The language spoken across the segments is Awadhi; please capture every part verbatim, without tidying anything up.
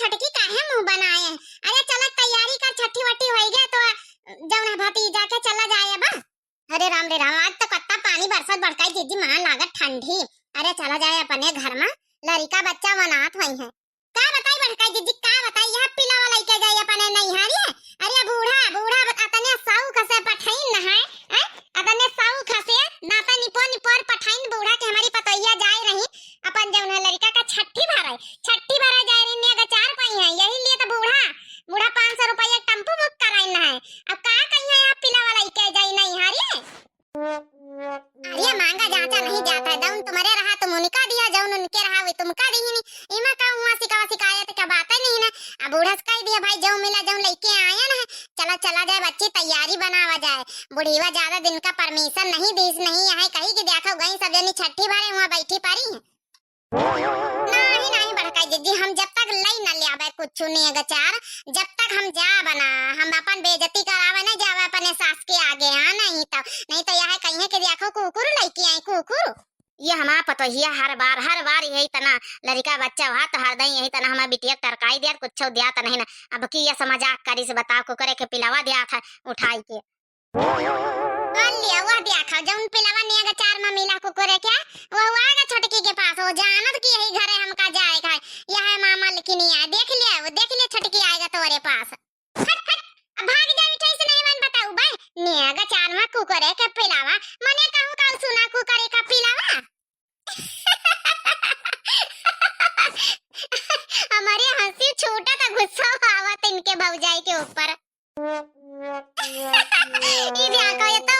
छोटकी काहे मुँह बनाए है? अरे चला तैयारी कर, छठी वट्ठी होई गए तो जौन है भतीजा के चला जाए बा। अरे राम रे राम, आज तो कत्ता पानी बरसत बड़काई जिज्जी, महा लागत ठंडी। अरे चला जाए अपने घर मा, लरिका बच्चा मनात होइहैं। का बताई बड़काई जिज्जी, का बताई, यह पिलावा लइके जाई अपने नैहरिए। अरे बूढ़ा, बूढ़ा अतने शौक से पठाइन न है, हैं? अतने शौक से नाता निपोर निपोर पठाइन बूढ़ा के हमरी पतोहिया जाए रही, अपन जौन है लरिका का छठी भराए, छठी भराए जाए रही, नेग अचार पइहैं, यही लिए तो बूढ़ा, बूढ़ा पाँच सौ रुपया टेम्पू बुक कराइन है। अब का कहिहैं, यह पिलावा लइके जाई नैहरिए। अरे मांगा जाता नहीं जाता है, जौन तुम्हरे रहा तुम उनका दिया, जौन उनके रहा वे तुमका दिहिन। इमा का हुआ सिकावा सिकायत का बात ही नहीं ना। अब बूढ़ा से कह दिया, भाई जौन मिला जौन लइके आया ना, चला चला जाए बच्ची, तैयारी बनावा जाए। बुढ़ीवा ज्यादा दिन का परमिशन नहीं दीस, नहीं यहाँ कही कि देखो गई सब जनी छठी भरे हुआ बैठी पड़ी। नहीं, नहीं बड़काई जिज्जी, हम जब तक लई न ले आवे कुछ नेग अचार, जब तक हम जाब ना, हम अपन बेइज्जती करावे न जावे अपने सास के आगे, हाँ, नहीं तो, नहीं तो यह कहिहैं कि देखो कुकुर लइके आई, कुकुर। ये हमार पतोहिया हर बार, हर बार यही तना लरिका बच्चा हुआ तो हरदम यही तना हमार बिटिया के टरकाई दिया, कुछ दिया तो नहीं ना। अब की ये समझा करी से बताओ, कुकरे के पिलावा दिया था उठाई के। कल लिया, वह देखा, जौन पिलावा नेग अचार मा मिला कुकुरे के, वह आगा छोटकी के पास, वो जानत कि यही घरे हमका जाए का है, यह मामा लेकिन यहाँ देख लिया, वो देख लिया छोटकी आएगा तोरे पास। हट, हट, अब भाग जा, मिठाई से नहीं मन बताऊ बे, नेग अचार मा कुकुरे के पिलावा, मने कहूँ का सुना कुकुरे का पिलावा। हमारे हंसी छूटा था, गुस्सा आवत इनके भौजाई के ऊपर। ई देखो, ये तो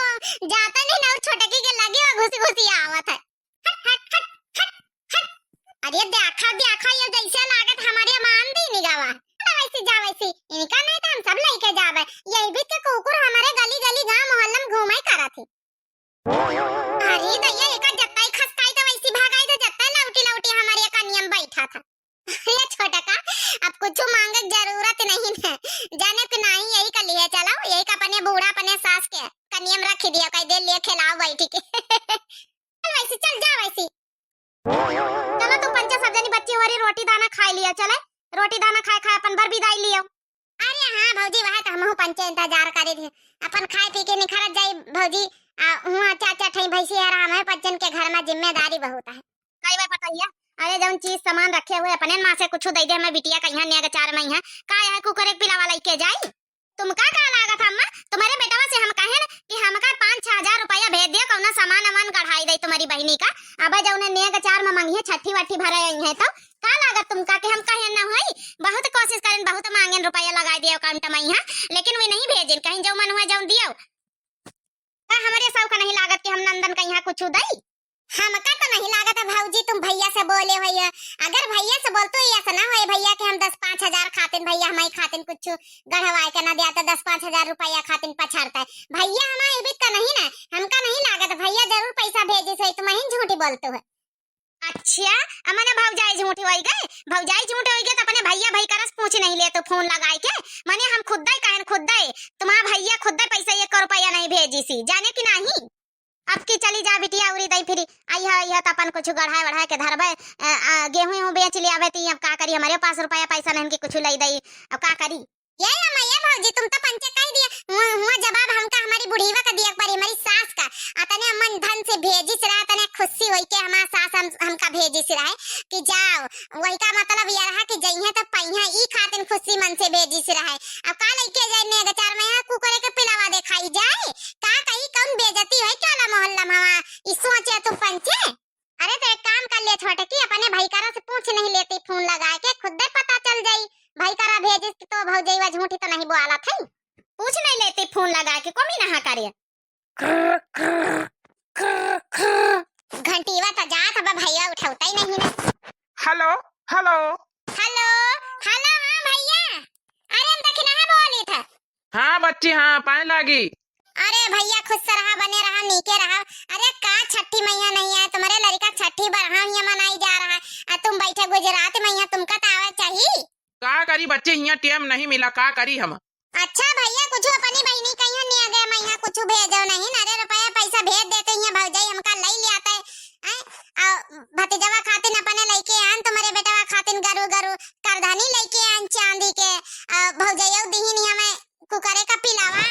जाता नहीं ना, छोटकी के लगे वो घुसी घुसी आवत है। हट, हट, हट, हट, हट। अरे देखा, देखा, ये जैसे लागत हमारे मान दी निगावा। जा वैसी, जा वैसी, इनका नहीं तो हम सब लेके जावे। यही बीच के कुकुर हमारे गली गली गांव मोहल्ला में घूमाई करत ही। अरे दैया, एका जत्ताई खसकाई तो वैसी भागाई तो जत्ता लौटी लौटी हमारे कनियम बैठा था। ये छोटका, अब कुछ मांगे के जरूरत नहीं है, जाने के नहीं, यही का लिए चलो, यही का अपने बूढ़ा अपने सास के कनियम रख दिया, कह दे लिए खिलाओ बैठी के। चल वैसी, चल जा वैसी। चलो तुम पंचे सब जनी बच्ची हो रही, रोटी दाना खाई लिया, चले रोटी दाना खाए खाए अपन बर बिदाई लियो। अरे हाँ भौजी, वह तो हमहू पंचे इंतजार करे थे, अपन खाए पी के निखरत जाई भौजी। आ हुआ चार चार ठई भैंसी है, राम है, पंचन के घर में जिम्मेदारी बहुत है। कई बार पता ही है, अरे जौन चीज सामान रखे हुए अपने माँ से कुछ दे दे, हमें बिटिया कहीं नेग अचार में ही है, का यह कुकर एक पिलावा लेके जाई? तुमका का लागत अम्मा, तुम्हारे बेटवा से हम कहेन कि हमका पाँच छह हजार रुपया भेज दिया, कौना सामान अमान गढ़ाई दे तुम्हारी बहिनी का। अब जौने नेग अचार में मंगिहे, छठी वठी भरे आई है, तो का लागत तुमका कि हम कहेन ना होई? बहुत कोशिश करेन, बहुत मांगेन रुपया लगाई दिया अकाउंट में यहाँ, लेकिन वे नहीं भेजेन, कहीं जौ मन हुआ जौ दियो। का हमरे सौ का नहीं लागत कि हम नंदन का यहाँ कुछ दई? हमका तो नहीं लागत है भौजी, तुम भैया से बोले होइए। अगर भैया से बोलतो, ये ऐसा ना होए भैया कि हम दस पाँच हजार खातिन, भैया हमारी खातिन कुछ गढ़वाए के ना दिया, तो दस पाँच हजार रुपया खातिन पछाड़ता है। भैया हमारे इबित का नहीं ना, हमका नहीं लागत, भैया जरूर पैसा भेजे से, तुम ही झूठी बोलते हो। अच्छा, अमने भौजाई झूठी होई गए, भौजाई झूठी होई गए तो अपने भैया भाई करस पूछ नहीं ले तो फोन लगाए के, मने हम खुद दे कहन खुद दे, तुम्हारा भैया खुद दे पैसा एक रुपया नहीं भेजी सी, जाने कि नहीं? अब की चली जा बिटिया, उरी दई फिरी। आई है, आई है, तो अपन कुछ गढ़ाए वढ़ाए के धरबे, अ, अ, गेहूं वेहूं बेच लियाबे, ती अब का करी, हमारे पास रुपया पैसा नहीं कि कुछ लई दई, अब का करी? ये अम्मा, ये भौजी, तुम तो पंचे कह दिया, हुआ, हुआ जवाब हमका हमारी बुढ़ीवा का दिया पड़ी, हमारी सास का। अतने मन धन से भेजिस रहा, अतने खुशी होई के हमार सास हम, हमका भेजिस रहा है कि जाओ, वही का मतलब यह रहा कि जइहे तो पइहे, ई खातिन खुशी मन से भेजिस रहे। अब का लइके जाए नेग अचार में, यहाँ कुकरे के पिलावा देखाई जाए? का कही, कौन बेइज्जती होई टोला मोहल्ला में हवा? ई सोचे तू पंचे? अरे तो एक काम कर ले छोटकी, अपने भाई करा से पूछ नहीं लेती फोन लगा के, खुद दे पता चल जाई। भाई करा भेजिस तो भौजैया झूठी तो नहीं बोला थई। पूछ नहीं लेती फोन लगा के, कोमी नहा करे। घंटीवा तो जात बा, भैया उठौता ही नहीं ना। Hello, hello. हेलो, हेलो, हाँ भैया। अरे हम दखिनहा बोली था। हाँ बच्ची, हाँ, पाए लागी। अरे भैया खुश रहा, बने रहा, नीके रहा। अरे का छठी मैया नहीं आए, तुम्हारे लड़का छठी बरहा हिया मनाई जा रहा है, आ तुम बैठे गुजरात में, यहाँ तुमका तो आवे चाहिए। का करी बच्ची, हिया टेम नहीं मिला, का करी हम? अच्छा भैया, कुछ अपनी बहिनी कहिया नहीं आ गया, मैं यहाँ कुछ भेजो नहीं ना रे, रुपया पैसा भेज देते, यहाँ भौजाई हमका लई ले आते, हैं? आ भतीजवा खातिन अपने लइके आन, तुम्हारे बेटवा खातिन गरु गरु कर धनी लइके आइन चांदी के, अ, भौजइयो दिहिन हमें कुकरे का पिलावा।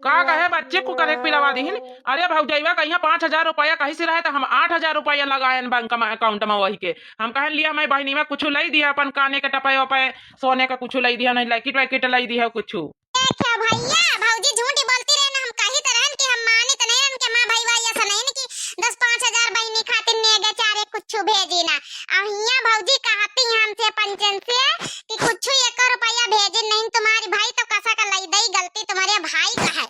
का कहे बच्ची, कुकरे के पिलावा दिहिन? अरे भौजइवा कहिया पाँच हजार रुपया कहीं से रहे, त हम आठ हजार रुपया लगाएन बैंक में, account में वही के। हम कहन लिया, मैं बहिनी में कुछ लई दिया, अपन काने के टपे वपे, सोने का कुछ लई दिया, नहीं लैकिट वैकिट लई दिया कुछ। देखो भैया, भौजी झूठी बोलती रहे ना, हम कही तो रहन कि हम मानित नहीं रहन कि हमार भईवा ऐसा नहीं कि दस पाँच हजार बहिनी खातिर नेगे चारे कुछ भेजी ना। अब हियां भौजी कहती हैं हमसे पंचन से कि कुछ एक रुपया भेजी नहीं तुम्हारी भाई, तो कसा का लई दई, गलती तुम्हारे भाई का है।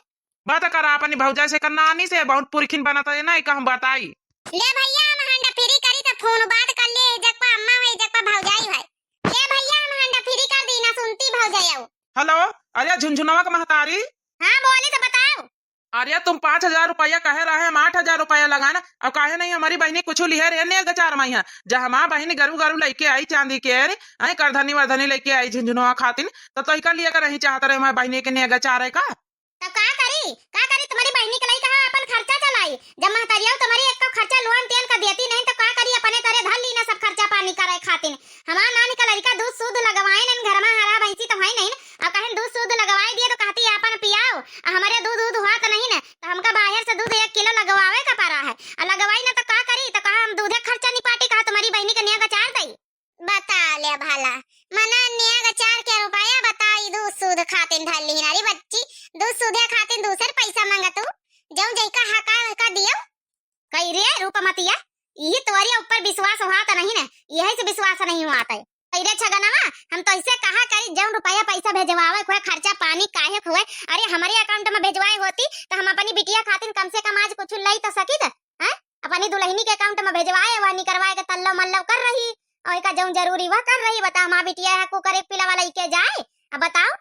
बात करा अपनी भौजाई से, का नानी से बहुत पुरखिन बनत है ना, का हम बताई। ले भैया, हम हंडा फ्री करी त फोन बात कर ले, जकपा अम्मा है, जकपा भौजाई है। ले भैया, हम हंडा फ्री कर दी ना, सुनती भौजाई आओ। हेलो, अरे झुनझुनवा के महतारी। हाँ, बोली तो बताओ। अरे तुम पाँच हजार रुपया कहे रहे, हम आठ हजार रुपया लगाना, अब काहे नहीं हमारी बहिनी कुछ लिहे रहे नेग चार माइया। जब हमार बहिनी गरु गरु लइके आई चांदी के, आई करधनी वरधनी लइके आई झुनझुनवा खातिन, तो तोहिका लिए का नहीं चाहत रहे हमारी बहिनी के नेग चारे का। तब का करी, का करी, तुम्हारी बहिनी के लइका है, अपन खर्चा चलाई। जब महतरिया तुम्हारी एक खर्चा लोन तेल का देती नहीं, तो का करी, अपने तरे धर ली ना सब खर्चा पानी करे खातिन। हमार नानी का लड़का दूध शुद्ध लगवाए नहीं, घर में हरा भैंसी तो है नहीं, अब कहन दूध शुद्ध लगवाए दिए तो कहती अपन पियाओ, आ हमारे दूध दूध हुआ तो नहीं ना, तो हमका बाहर से दूध एक किलो लगवावे का पड़ा है, आ लगवाई ना तो का करी, तो कहा हम दूधे खर्चा निपाटी, कहा तुम्हारी बहिनी के नेग चार दई। बता ले भला, मना नेग चार के रुपया बताई, दूध शुद्ध खातिन धर ली ना रे बच्ची, दूध शुद्धे खातिन दूसर पैसा मांगा तू, जौन जैका हका वैका दियो। कई रे रूपमतिया, यही तोरे ऊपर विश्वास हुआ तो नहीं ना, यही से विश्वास नहीं हुआ था। कई रे छगनवा, हम तो ऐसे कहा करी, जौन रुपया पैसा भेजवावे कोई खर्चा पानी काहे हुए, अरे हमारे account में भेजवाए होती तो हम अपनी बिटिया खातिन कम से कम आज कुछ लई तो सकी थे, हैं? अपनी दुल्हनी के account में भेजवाए, वह निकरवाए के तल्लो मल्लो कर रही, और का जौन जरूरी वह कर रही। बता, हमार बिटिया है कुकर एक पिलावा लइके जाए, अब बताओ।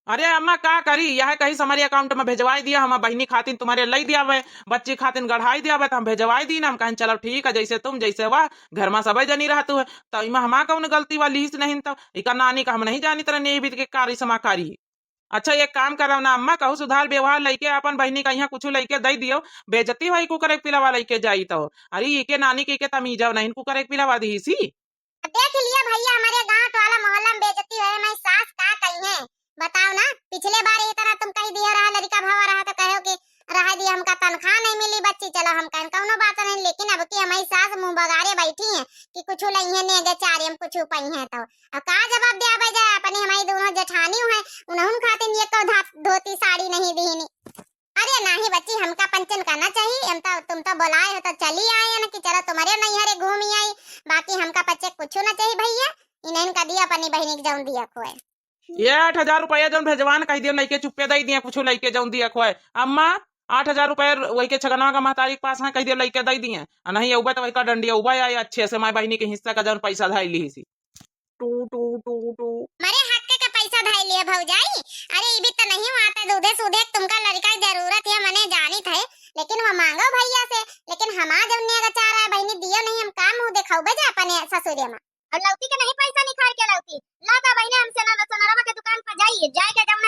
अरे अम्मा का करी, यह कहीं से हमारे account में भेजवाई दिया, हम बहिनी खातिन तुम्हारे लई दिया बे, बच्ची खातिन गढ़ाई दिया बे, तो हम भेजवाई दी ना। हम कहन चलो ठीक है, जैसे तुम जैसे वह, घर में सबे जनी रहतु है, तो इमा हमार कौन गलती वा, लीस नहीं तो इका नानी का हम नहीं जानी तरह नहीं बीत के कारी समा कारी। अच्छा, एक काम करव ना अम्मा, कहू सुधार व्यवहार लइके अपन बहिनी का यहाँ कुछ लइके दई दियो, बेइज्जती होई कुकर एक पिलावा लइके जाई तो। अरे, इके नानी के, इके तमीजव नहीं, कुकर एक पिलावा दी सी। देख लिया भैया, हमारे गांव टोला मोहल्ला में बेइज्जती होए, मैं सास का कही है, बताओ ना। पिछले बार ये तरह तुम कही दिया रहा, लड़का भवा रहा तो कहो कि रहा दिया, हमका तनख्वाह नहीं मिली बच्ची। चलो, हम कहन कौनो बात नहीं, लेकिन अब की हमारी सास मुंह बगारे बैठी है कि कुछ लई है नेगे चारे, हम कुछ पाई है तो अब का जवाब दिया बे जाए? अपनी हमारी दोनों जेठानी हैं, उन्होंने खातिन ये को धा-, धोती साड़ी नहीं दीनी। अरे नाही बच्ची, हमका पंचन का ना चाहिए, हम तो, तुम तो बुलाए हो तो चली आए हैं ना कि चलो तुम्हारे नैहरे घूमी आई, बाकी हमका पच्चे कुछ ना चाहिए भैया। इन्हें का दिया अपनी बहिनी के जौन दिया खोए। ये आठ हजार रुपया जौन भेजवान कह दियो, लइके चुप्पे दई दिया, कुछ लइके जौन दिया खोए। अम्मा, आठ हजार रुपया वही के छगनवा का महतारी के पास है, कह दियो लइके दई दिए, आ नहीं उबे तो वही का डंडिया उबे आए अच्छे से, माई बहिनी के हिस्सा का जौन पैसा धाई ली सी। टू, टू, टू, टू। मरे हक के पैसा धाई लिए भौजाई। अरे, ई भी तो नहीं हुआ था, दूधे सूधे तुमका लड़का की जरूरत है, मने जानित है, लेकिन वो मांगो भैया से, लेकिन हमार जब नेग चार है बहिनी दियो नहीं, हम का मुंह देखाउबे जा अपने ससुरे में। अब लौती के नहीं पैसा निकाल के लौती, ला दा बहिने, हम सोना-, सोनरवा के दुकान पर जाइए, जाए के जब